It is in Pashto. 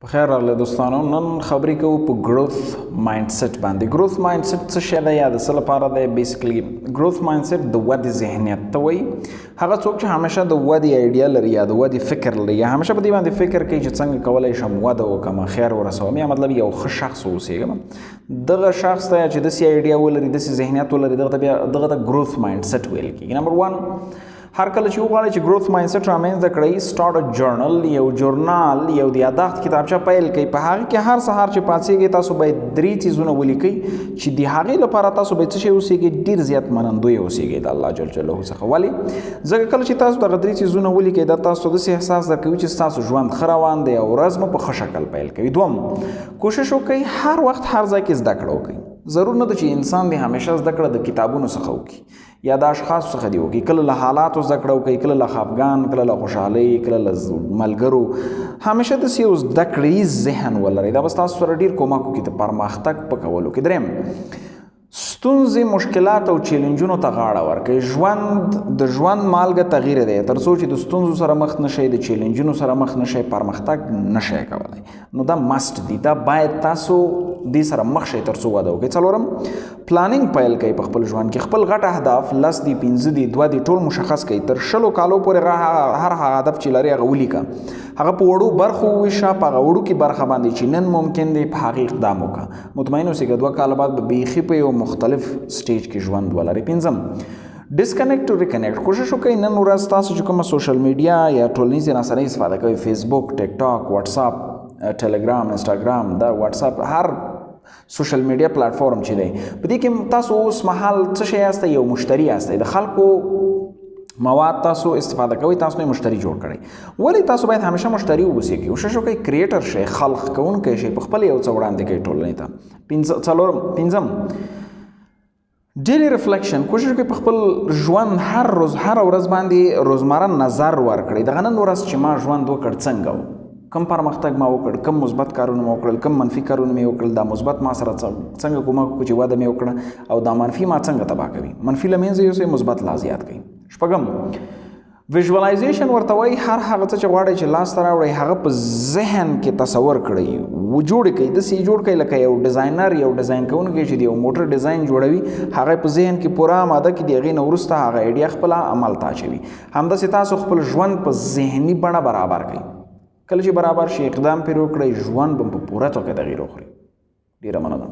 په خیر راغلی دوستانو. نن خبرې کوو په growth mindset باندې. Growth mindset څه شی دی یا د څه لپاره دی؟ Basically growth mindset د ودې ذهنیت ته وایي. هغه څوک چې همیشه د ودې idea لري یا د ودې فکر لري، یا همیشه په دې باندې فکر کوي چې څنګه کولای شم وده وکړم، خیر ورسوم، یا مطلب یو ښه شخص اوسېږم، دغه شخص ته چې داسې idea ولري، داسې ذهنیت ولري، دغه ته بیا دغه ته growth mindset ویل کېږي. Number 1، هر کله چې وغواړئ چې growth mindset رامنځته کړئ، start a journal، یو journal، یو د یاداښت کتابچه پیل کړئ. په هغه کې هر سهار چې پاڅېږئ تاسو باید درې څیزونه ولیکئ چې د هغې لپاره تاسو باید څه شی اوسېږئ، ډېر زیات منندوی اوسېږئ د الله جل جلاله څخه. ولې؟ ځکه کله چې تاسو دغه درې څیزونه ولیکئ، دا تاسو داسې احساس درکوي چې ستاسو ژوند ښه روان دی او ورځ مو په ښه شکل پیل کوي. دوم، کوشش وکړئ هر وخت هر ځای کې زده کړه وکړئ. ضرور نه ده چې انسان دې همیشه زده کړه د کتابونو څخه وکړي یا د اشخاصو څخه دی وکړي. کله له حالاتو زده کړه وکړي، کله له خفګان، کله له خوشحالۍ، کله له ملګرو. همیشه داسې یو زده کړیز ذهن ولرئ، دا به ستاسو سره ډېر کومک وکړي د پرمختګ په کولو کې. دریم، ستونزې، مشکلات او چیلنجونو ته غاړه ورکړئ. ژوند د ژوند مالګه تغییر دی. تر څو چې د ستونزو سره مخ نه شئ، د چیلنجونو سره مخ نه شئ، پرمختګ نه شئ کولی. نو دا must دی، دا باید تاسو دې سره مخ شئ تر څو وده وکړئ. څلورم، planning پیل کړئ په خپل ژوند کې. خپل غټ اهداف 10 دي، 5 دي، 2 دي، ټول مشخص کړئ. تر 20 کالو پورې هر هغه هدف چې لرئ هغه ولیکه، هغه په وړو برخو وویشه. په هغه وړوکي برخه باندې چې نن ممکن دی په هغې اقدام وکړه. مطمئن اوسئ که 2 کاله بعد به بیخي په یو مختلف stage کې ژوند ولرئ. پنځم، disconnect to reconnect. کوشش وکړئ نن ورځ تاسو چې کومه social media یا ټولنیزې رسنۍ استفاده کوئ، فیسبوک، ټیک ټاک، واتساپ، ټلګرام، انسټاګرام، دا واتساپ، هر social media platform چې دی، په دې کې تاسو اوس مهال څه شی یاستئ؟ یو مشتری یاستئ. د خلکو مواد تاسو استفاده کوئ، تاسو نه مشتری جوړ کړئ. ولې تاسو باید همیشه مشتری واوسئ؟ کوشش وکړئ creator شئ، خلق کوونکی شئ، په خپل یو څه وړاندې کوئ ټولنې ته. څلورم، پنځم، daily reflection. کوشش وکړئ په خپل ژوند هر روز، هر ورځ باندې روزمره نظر ورکړئ. دغه نن ورځ چې ما ژوند وکړ څنګه و، کم پرمختګ ما وکړ، کم مثبت کارونه ما وکړل، کم منفي کارونه مې وکړل، دا مثبت ما سره څنګه کومک وکړ چې وده مې وکړه، او دا منفي ما څنګه تباه کوي. منفي له منځه یوسئ، مثبت لا زیات کړئ. شپږم، visualization ورته وایي. هر هغه څه چې غواړئ چې لاسته راوړئ هغه په ذهن کې تصور کړئ و جوړ کړئ. داسې یې جوړ کړئ لکه یو designer، یو ډیزاین کوونکی چې د یو موټر ډیزاین جوړوي، هغه په ذهن کې پوره آماده کړي، د هغې نه وروسته هغه idea خپله عمل ته اچوي. همداسې تاسو خپل ژوند په ذهني بڼه برابر کړئ. کله چې برابر شي اقدام پرې وکړئ، ژوند به په پوره توګه تغییر وخوري. ډېره مننه.